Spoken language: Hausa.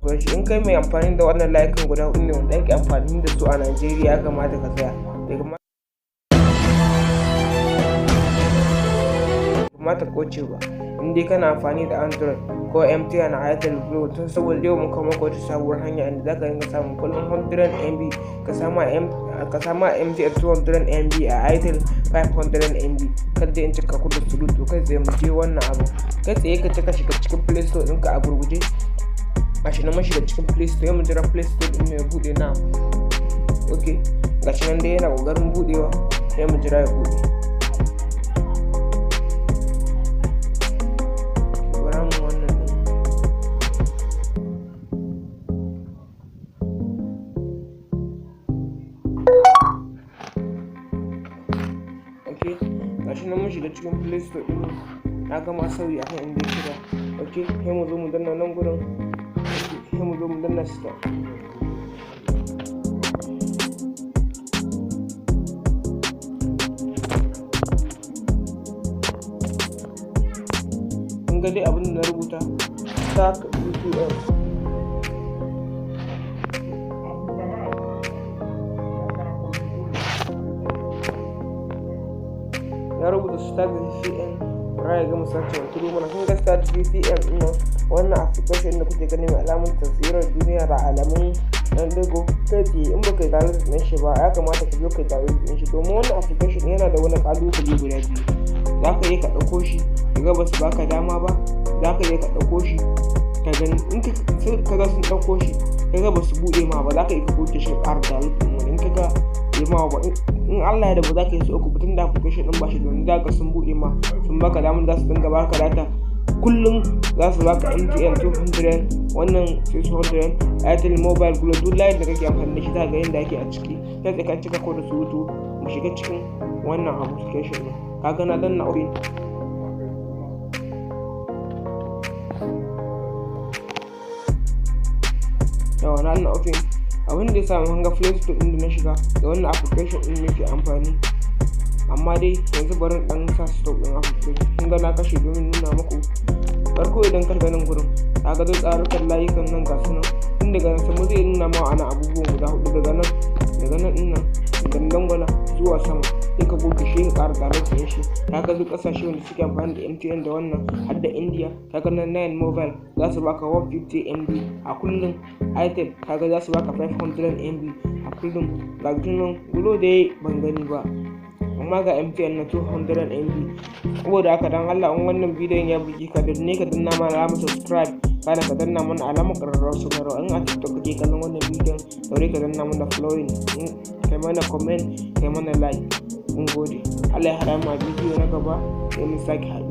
Shi in kai mai amfani da wannan layukan guda huɗu ne wanda ake amfani da su a Najeriya, ya kamata ka tsaya. Bai kamata ka wuce ba in dai kana amfani da Android ko MTN, Airtel, Glo. Tun saboda yau mun kawo maka wata sabuwar hanya inda zaka dinga samun kullum 100 MB, ka samu a MTN 200 MB, a Airtel 500 MB. Kada dai in cika ku da surutu, kai tsaye mu je wannan abu. Kai tsaye ka cika shiga cikin Play Store ɗinka a gurguje. Gashi nan mun shiga cikin Play Store, mu jira Play Store ɗin ya buɗe na. Ok, gashi nan dai yana ƙoƙarin buɗewa, sai mu jira ya buɗe. Bara mu wannan ɗin. Ok, gashi nan mun shiga cikin Play Store ɗin, na gama sauyi akan inda ya kira. Ok, sai mu zo mu danna nan gurin, sai mu zo mu danna start. Kun ga dai abin da na rubuta, Stark VPN. Na rubuta Stark VPN, bara ya gama searching turo mana. Kun ga Start VPN ɗin nan, wannan application da kuke gani mai alamun taswirar duniya da alamun ɗan ɗigo. Kai tsaye in baka yi download ɗin shi ba, ya kamata ka zo ka yi download ɗin shi, domin wannan application yana da wani ƙalubale guda biyu. Za ka iya ka ɗauko shi, ka ga ba su baka dama ba. Za ka iya ka ɗauko shi, ka gani in ka ga sun ɗauko shi, ka ga ba su buɗe ma ba, za ka iya ka goge shi, ka ƙara download ɗin wani. In ka ga bai ma ba, in Allah ya da ba za ka yi su uku ba, tunda application ɗin ba shi da wani, za ka sun buɗe ma, sun baka damar za su dinga baka data kullum. Za su baka MTN 200, wannan 600, Airtel Mobile, Glo, duk layin da kake amfani da shi za ga yadda ake a ciki. Kai tsaye kan cika ko da surutu, mu shiga cikin wannan application ɗin. Kaga na danna open. Yawa, na danna open. Abin da ya sa mun ga Play Store ɗin da na shiga, da wannan application ɗin nake amfani. Amma dai yanzu bari in ɗan sa stop ɗin application. Kun ga na kashe domin nuna muku. Farko idan ka shiga nan gurin, kaga duk tsarukan layukan nan ga su nan. Tun daga nan sama zai nuna ma ana abubuwan guda hudu, daga nan ɗin nan daga dangwala zuwa sama, sai ka goge shi, ka ƙara download ɗin shi. Kaga duk ƙasashe wanda suke amfani da MTN da wannan, har da India. Kaga nan 9 Mobile za su baka 150 MB a kullum. Airtel kaga za su baka 500 MB a kullum. Ga nan Glo dai ban gani ba, amma ga MTN na 200 MB. Saboda haka, dan Allah, in wannan bidiyon ya burge ka, danne ka danna mana alamar subscribe, kana ka danna mana alamar ƙararrawar sanarwa. In a TikTok kake kallon wannan bidiyon, daure ka danna mana following, kai mana comment, kai mana like. Mun gode. Allah ya haɗa mu a bidiyo na gaba, sai mun sake haɗuwa.